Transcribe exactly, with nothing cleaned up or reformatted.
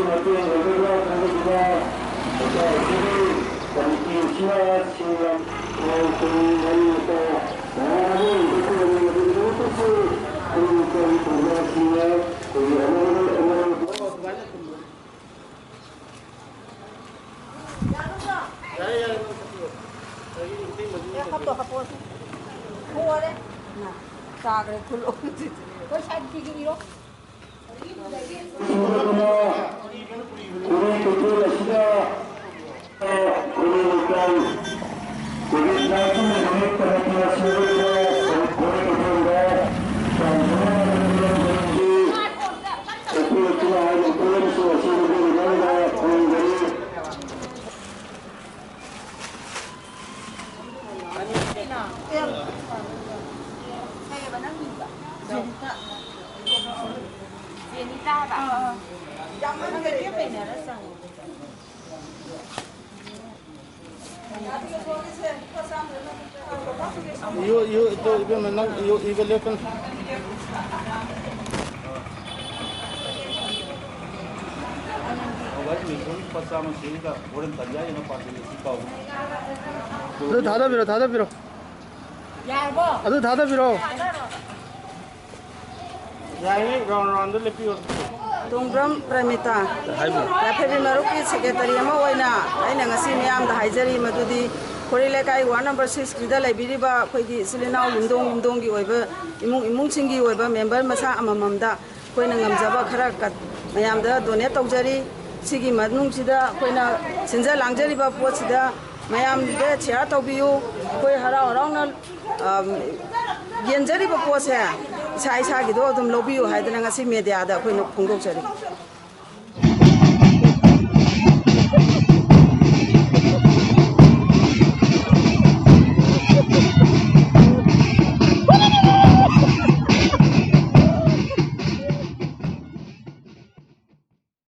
ꯃꯇꯦꯡ ꯑꯣꯏꯒꯗ꯭ꯔꯥ ꯈꯟꯕꯁꯤꯗ ꯂꯩꯀꯥꯏ ꯑꯁꯤꯒꯤ ꯀꯃꯤꯇꯤ ꯑꯁꯤꯅ ꯁꯤꯡ ꯂꯥꯡ ꯈꯣꯡ ꯃꯔꯤ ꯃꯇꯥ ꯃꯌꯥꯝ ꯑꯃ ꯂꯩꯕ ꯈꯨꯗꯤꯡꯃꯛ ꯑꯗꯨꯒꯤꯗꯃꯛꯇꯁꯨ ꯑꯩꯈꯣꯏꯒꯤ ꯂꯩꯀꯥꯏꯒꯤ ꯄ꯭ꯔꯖꯥꯁꯤꯡꯅ ꯑꯩꯈꯣꯏꯒꯤ ꯑꯅꯧꯕ ꯑꯅꯧꯕ ꯍꯥꯞꯄꯣ, ꯍꯥꯞꯄꯣ꯫ ꯍꯣꯔꯦ꯫ ꯅ, ꯆꯥꯈ꯭ꯔꯦ, ꯈꯨꯜꯂꯣ꯫ ꯑꯩꯈꯣꯏ ꯁꯥꯏꯠꯀꯤꯁꯨ ꯏꯔꯣ꯫ ꯎꯔꯤ ꯀꯩꯊꯦꯜ ꯑꯁꯤꯗ ꯎꯔꯤ ꯂꯩꯀꯥꯏ ꯀꯣꯚꯤꯗ ꯅꯥꯏꯟꯇꯤꯟꯒꯤ ꯅꯨꯃꯤꯠ ꯇꯔꯥꯇꯔꯦꯠ ꯁꯨꯕꯗ ꯎꯔꯤ ꯀꯩꯊꯦꯜꯗ ꯆꯥꯟꯗꯨꯅ ꯂꯩꯔꯝꯕ ꯎꯄꯨ ꯑꯁꯤꯅ ꯍꯥꯏꯔꯤꯕ ꯄꯣꯠꯂꯝꯁꯤꯡ ꯑꯁꯤ ꯂꯧꯕꯤꯔꯤꯕ ꯈꯨꯔꯨꯝꯖꯔꯤ꯫ ꯏꯌꯣ, ꯏꯌꯣ, ꯏꯇꯣ, ꯏꯕꯦꯝꯃ, ꯅꯪ ꯏꯌꯣ, ꯏꯕ ꯂꯦꯞꯀꯅꯨ꯫ ꯂꯨꯄꯥ ꯆꯥꯝꯃ ꯁꯤꯗ ꯍꯣꯔꯦꯟ ꯇꯟꯖꯥ ꯌꯦꯡꯉ ꯄꯥꯁꯤꯜꯂꯁꯤ ꯄꯥꯎ꯫ ꯑꯗꯨ ꯊꯥꯗꯕꯤꯔꯣ, ꯊꯥꯗꯕꯤꯔꯣ꯫ ꯌꯥꯔꯕꯣ? ꯑꯗꯨ ꯊꯥꯗꯕꯤꯔꯣ꯫ ꯌꯥꯏꯌꯦ, ꯔꯥꯎꯟ ꯔꯥꯎꯟꯗ ꯂꯦꯞꯄꯤꯌꯣ꯫ ꯇꯣꯡꯕ꯭ꯔꯝ ꯄ꯭ꯔꯃꯤꯇꯥ, ꯍꯥꯏꯕꯤꯌꯨ꯫ ꯌꯥꯏꯐꯕꯤ ꯃꯔꯨꯞꯀꯤ ꯁꯦꯀ꯭ꯔꯦꯇꯔꯤ ꯑꯃ ꯑꯣꯏꯅ ꯑꯩꯅ ꯉꯁꯤ ꯃꯤꯌꯥꯝꯗ ꯍꯥꯏꯖꯔꯤ ꯃꯗꯨꯗꯤ ꯈꯣꯔꯤ ꯂꯩꯀꯥꯏ ꯋꯥꯔꯗ ꯅꯝꯕꯔ ꯁꯤꯛꯁꯀꯤꯗ ꯂꯩꯕꯤꯔꯤꯕ ꯑꯩꯈꯣꯏꯒꯤ ꯏꯆꯤꯜ ꯏꯅꯥꯎ ꯌꯨꯝꯊꯣꯡ ꯌꯨꯝꯊꯣꯡꯒꯤ ꯑꯣꯏꯕ ꯏꯃꯨꯡ ꯏꯃꯨꯡꯁꯤꯡꯒꯤ ꯑꯣꯏꯕ ꯃꯦꯝꯕꯔ ꯃꯁꯥ ꯑꯃꯃꯝꯗ ꯑꯩꯈꯣꯏꯅ ꯉꯝꯖꯕ ꯈꯔ ꯀꯠ-, ꯃꯌꯥꯝꯗ ꯗꯣꯅꯦꯠ ꯇꯧꯖꯔꯤ꯫ ꯁꯤꯒꯤ ꯃꯅꯨꯡꯁꯤꯗ ꯑꯩꯈꯣꯏꯅ ꯁꯤꯟꯖ ꯂꯥꯡꯖꯔꯤꯕ ꯄꯣꯠꯁꯤꯗ ꯃꯌꯥꯝꯗ ꯁꯤꯌꯥꯔ ꯇꯧꯕꯤꯌꯨ꯫ ꯑꯩꯈꯣꯏ ꯍꯔꯥꯎ ꯍꯔꯥꯎꯅ, ꯑꯝ, ꯌꯦꯟꯖꯔꯤꯕ ꯄꯣꯠꯁꯦ ꯏꯁꯥ ꯏꯁꯥꯒꯤꯗꯣ ꯑꯗꯨꯝ ꯂꯧꯕꯤꯌꯨ ꯍꯥꯏꯗꯅ ꯉꯁꯤ ꯃꯦꯗꯤꯌꯥꯗ ꯑꯩꯈꯣꯏꯅ ꯐꯣꯡꯗꯣꯛꯆꯔꯤ꯫